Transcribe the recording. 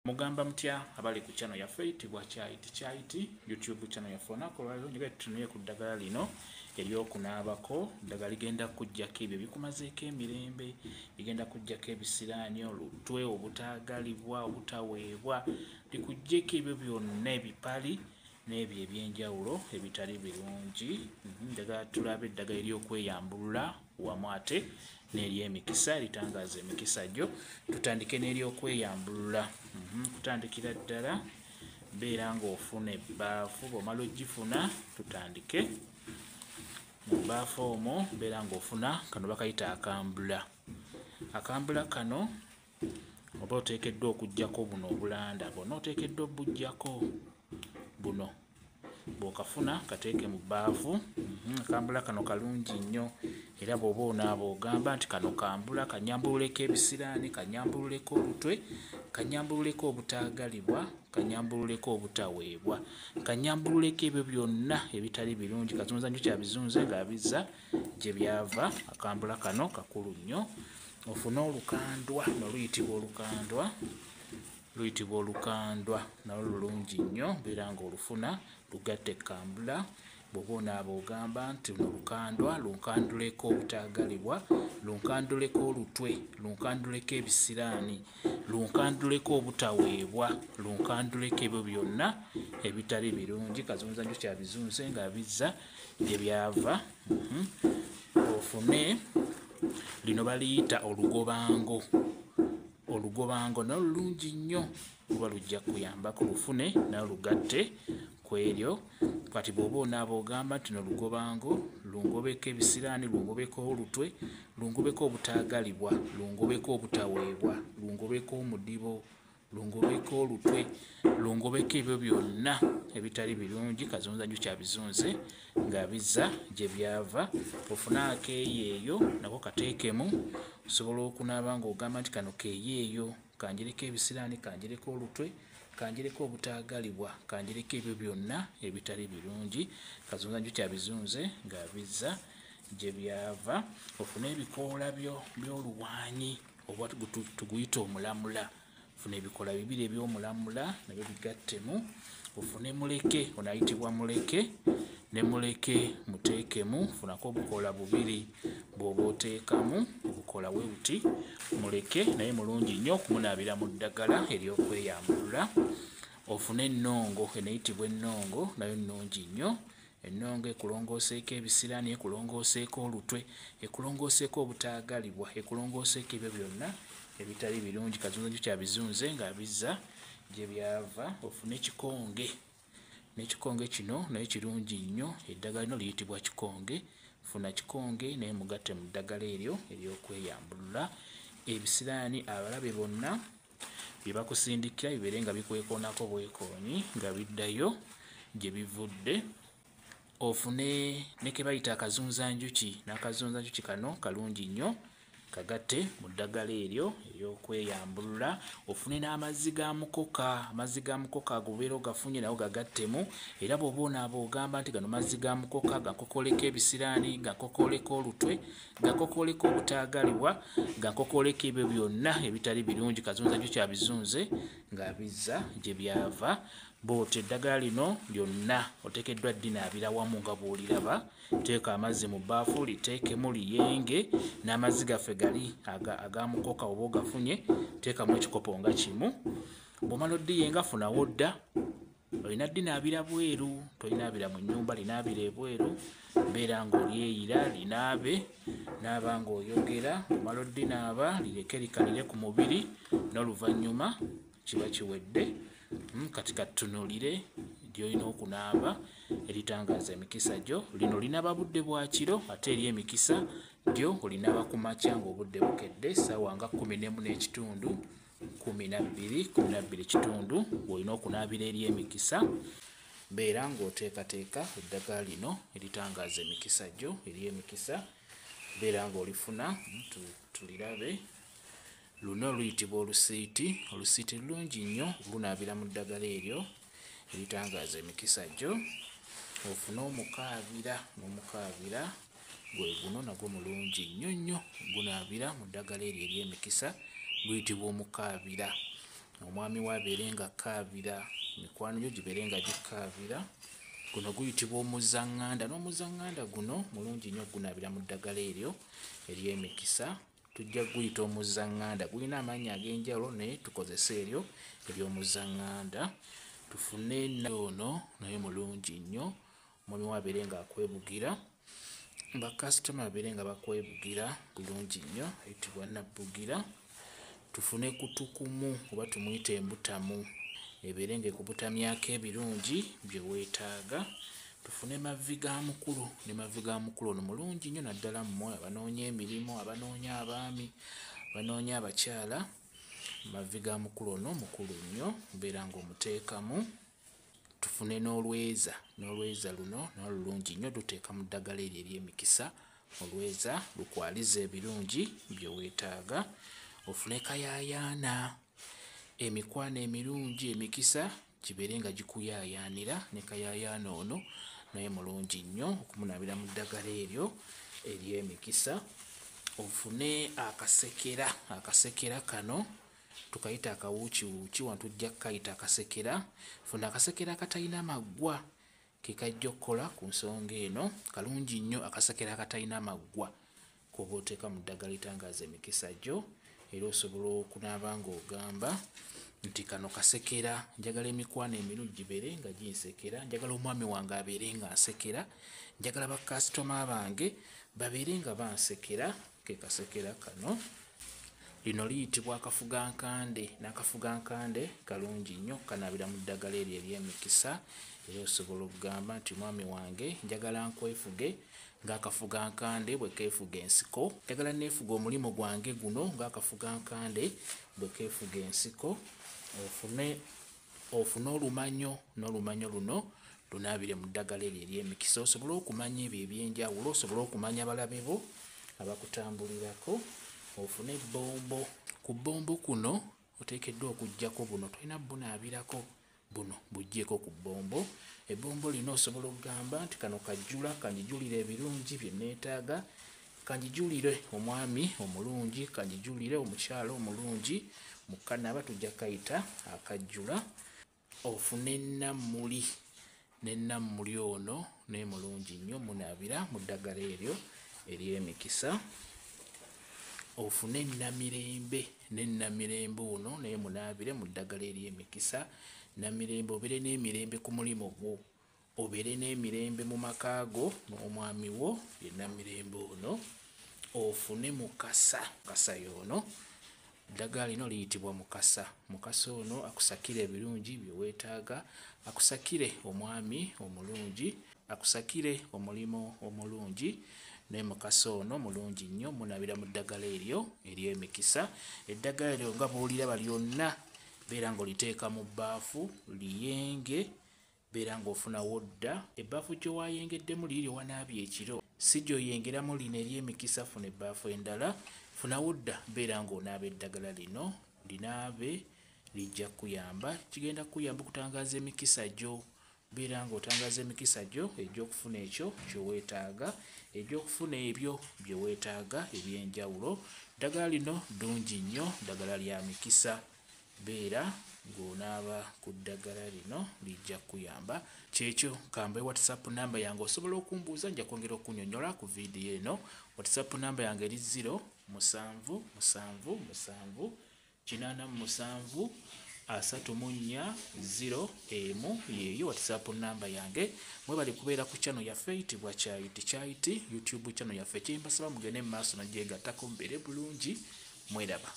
Mugamba mutya abali ku channel yaffe eyitibwa Kyayiti Kyayiti YouTube channel yaffe. Olunaku olwaleero njagala tutunule ku ddagala lino ery'okunaabako. Eddagala ligenda kuggyako ebyo ebikumazeeko emirembe, ligenda kuggyako ebisiraani, olutwe, obutaagalibwa, obutaweebwa, likuggyeko ebyo byonna ebipali n'ebyo ebyenjawulo ebitali birungi. Njagala tulabe eddagala ery'okweyambulula wamu ate n'ery'emikisa, eritangaaza emikisa gyo. Tutandike n'eryokweyambulula. Kutandikira ddala beera ng'ofuna ebbaafu, bw'omala ogifuna tutandike mu bbaafu omwo, beera ng'ofuna kano bakayita akambula. Akambula kano oba oteekeddwa okuggyako buno obulanda bwonna, oteekeddwa obuggyako buno. Bw'okafuna kateeke mu bbaafu. Akambula kano kalungi nnyo, era bw'oba onaaba ogamba nti kano kambula kannyambululeko ebisiraani, kannyambululeko olutwe, kannyambululeko obutaagalibwa, kannyambululeko obutaweebwa, kannyambululeko ebyo byonna ebitali birungi. Kazunza nnyo kyabizunze ng'abizza gye byava. Akambula kano kakulu nnyo. Ofune olukandwa, noluyitibwa olukandwa, luyitibwa olukandwa, nalwo lulungi nnyo, beera ng'olufuna lugatte kambula. Bw'oba onaaba ogamba nti luno lukandwa lunkanduleko obutaagalibwa, lunkanduleko olutwe, lunkanduleko ebisiraani, lunkanduleko obutaweebwa, lunkanduleko ebyo byonna ebitali birungi. Kazunza nnyo kyabizunze ng'abizza gye byava. Ofune lino baliyita olugobango. Olugobango nalwo lulungi nnyo, luba lujja kuyambako, lufune nalwo lugatte ku eryo. Kati bw'oba onaaba ogamba nti no lugobango lungobeko ebisiraani, lungobeko olutwe, lungobeko obutaagalibwa, lungobeko obutaweebwa, lungobeko omudibo, lungobeko olutwe, lungobeko ebyo byonna ebitali birungi. Kazunza nnyo kyabizunze ng'abizza gye byava. Ofune akeeyeeyo nako kateekemu, osobola okunaaba ng'ogamba nti kano keeyeeyo kanjireko ebisiraani, kanjireko olutwe, kanjireko obutaagalibwa, kanjireko ebyo byonna ebitali birungi. Kazunza nnyo kyabizunze ng'abizza gye byava. Ofune ebikoola by'oluwanyi oba tuguyite omulamula. Ofune ebikoola bibiri eby'omulamula nabyo bigattemu. Ofune muleke, ono ayitibwa muleke, ne muleke muteekemu. Funako obukoola bubiri bw'oba oteekamu, obukoola bwe buti. Muleke naye mulungi nnyo okumunaabira mu ddagala ery'okweyambulula. Ofune ennongo, eno eyitibwa ennongo, nayo nnungi nnyo. Ennongo ekulongooseeko ebisiraani, ekulongooseeko olutwe, ekulongooseeko obutaagalibwa, ekulongooseeko ebyo byonna ebitali birungi. Kazunza nnyo kyabizunze ng'abizza gye byava. Ofune kikonge, n'ekikonge kino naye kirungi nnyo. Eddagala lino liyitibwa kikonge. Funa kikonge naye mugatte mu ddagala eryo ery'okweyambulula. Ebisiraani abalabe bonna bye bakusindikira bibeere nga bikwekoonako bwekoonyi nga biddayo gye bivudde. Ofune ne ke bayita akazunzanjuki, n'akazunzanjuki kano kalungi nnyo, kagatte mu ddagala eryo ery'okweyambulula. Ofune n'amazzi ga mukoka, amazzi ga mukoka ago obeera ogafunye nago gagattemu. Era bw'oba onaaba ogamba nti gano mazzi ga mukoka gankokooleko ebisiraani, gankokooleko olutwe, gankokooleko obutaagalibwa, gankokooleko ebyo byonna ebitali birungi. Kazunza nnyo kyabizunze ng'abizza gye byava. Bw'otyo eddagala lino lyonna oteekeddwa ddinaabira wamu nga bw'oliraba. Teeka amazzi mu bbaafu, liteekemu liyenge, n'amazzi gaffe gali aga mukoka oba ogafunye, teekamu ekikopo nga kimu. Bw'omala oddiyenga funawo dda, olina ddinaabira bweru, tolinaabira mu nnyumba, linaabira ebweru. Beera ng'olyeyira, linaabe, naaba ng'oyogera. Bw'omala oddinaaba lireke likalire ku mubiri, n'oluvannyuma kiba kiwedde. Kati katutunuulire gy'olina okunaaba eritangaaza emikisa gyo. Lino linaaba budde bwa kiro, ate ery'emikisa lyo olinaaba ku makya ng'obudde bukedde, ssaawa nga 11 n'ekitundu, 12, 12 kitundu w'olina okunaabira ery'emikisa. Beera ng'oteekateeka eddagala lino eritangaaza emikisa gyo ery'emikisa, beera ng'olifuna. Tulirabe luno luyitibwa olusiiti. Olusiiti lulungi nnyo lunaabira mu ddagala eryo eritangaaza emikisa gyo. Ofune omukaabira, n'omukaabira gwe guno nagwo mulungi nnyo nnyo, gunaabira mu ddagala eryo ery'emikisa, guyitibwa omukaabira. Omwami wo abeere ng'akkaabira, mikwano gyo gibeere nga gikkaabira. Guno guyitibwa omuzzaŋŋanda, n'omuzzaŋŋanda guno mulungi nnyo oggunaabira mu ddagala eryo ery'emikisa. Tujja gguyita omuzzaŋŋanda, gulina amannya ag'enjawulo naye tukozese eryo ery'omuzzaŋŋanda. Tufune ono naye mulungi nnyo, omwami wo abeere ng'akwebugira, bakasitoma babeere nga bakwebugira bulungi nnyo, ayitibwa Nabbugira. Tufune kutukumu oba tumuyite embutamu, ebeere ng'ekubutamyako ebirungi bye weetaaga. Tufune mavi ga mukulu, ne mavi ga mukulu ono mulungi nnyo naddala mmwe abanoonya emirimu, abanoonya abaami, abanoonya abakyala. Mavi ga mukulu ono mukulu nnyo, obeera ng'omuteekamu. Tufune n'olweza, n'olweza luno nalwo lulungi nnyo, luteeka mu ddagala eryo ery'emikisa. Olweza lukwaliza ebirungi bye weetaaga. Ofune kayaayaana, emikwano emirungi, emikisa gibeere nga gikuyaayaanira. Ne kayaayaana ono naye mulungi nnyo okumunaabira mu ddagala eryo ery'emikisa. Ofune akasekera, akasekera kano tukayite akawuukiwuuki, wano tujja kkayita akasekera. Funa akasekera akatalina maggwa ke kajja okkola ku nsonga eno. Kalungi nnyo akasekera akatalina maggwa k'oba oteeka mu ddagala eritangaaza emikisa gyo, era osobola okunaaba ng'ogamba nti kano kasekera, njagala emikwano emirungi gibeere nga ginsekera, njagala omwami wange abeere ng'ansekera, njagala bakasitoma bange babeere nga bansekera. Ke kasekera kano. Lino liyitibwa akafugankande, n'akafugankande kalungi nnyo, kanaabira mu ddagala eryo ery'emikisa. Era osobola okugamba nti mwami wange njagala nkwefuge ng'akafugankande bwe keefuga ensiko, njagala neefuge omulimu gwange guno ng'akafugankande bwe keefuga ensiko. Ofune olumanyo, n'olumanyo luno lunaabire mu ddagala eryo ery'emikisa, osobole okumanya ebyo eby'enjawulo, osobole okumanya abalabe bo abakutambulirako. Ofune ebbombo, ku bbombo kuno oteekeddwa okuggyako buno, tolina bbunaabirako, buno buggyeko ku bbombo. Ebbombo lino osobola okugamba nti kano kajjula, kanjijulire ebirungi bye neetaaga, kanjijulire omwami omulungi, kanjijulire omukyala omulungi. Mu kkanaaba tujja kkayita akajjula. Ofune nammuli, ne nammuli ono naye mulungi nnyo, munaabira mu ddagala eryo ery'emikisa. Ofune namirembe, ne namirembe ono naye munaabire mu ddagala ery'emikisa. Namirembe, obeere n'emirembe ku mulimu gwo, obeere n'emirembe mu maka go n'omwami wo, ye namirembe ono. Ofune mukasa, mukasa y'ono, eddagala lino liyitibwa mukasa. Mukasa ono akusakire ebirungi bye weetaaga, akusakire omwami omulungi, akusakire omulimu omulungi. Naye mukasa ono mulungi nnyo, munaabira mu ddagala eryo ery'emikisa. Eddagala eryo nga bw'oliraba lyonna, beera ng'oliteeka mu bbaafu liyenge, beera ng'ofunawo dda ebbaafu gy'owayengeddemu liri lye wanaabye ekiro, si gy'oyengeramu lino ery'emikisa. Funa ebbaafu endala, funawo dda, beera ng'onaaba eddagala lino, linaabe, lijja kkuyamba. Kigenda kkuyamba okutangaaza emikisa gyo, beera ng'otangaaza emikisa gyo egy'okufuna ekyo kye weetaaga, egy'okufuna ebyo bye weetaaga eby'enjawulo. Ddagala lino ddungi nnyo, ddagala lya mikisa. Beera ng'onaaba ku ddagala lino, lijja kkuyamba. Kyekyo, kambawe WhatsApp namba yange, osobola okumbuuza, nja kwongera okunnyonnyola ku vidiyo eno. WhatsApp namba yange eri 0 7 7 7 87 34 0 1, yeeyo WhatsApp namba yange. Mwebale kubeera ku channel yaffe eyitibwa Kyayiti Kyayiti, YouTube channel yaffe. Kyembasaba mugende mu maaso nagyegattako, mubeere bulungi, mweraba.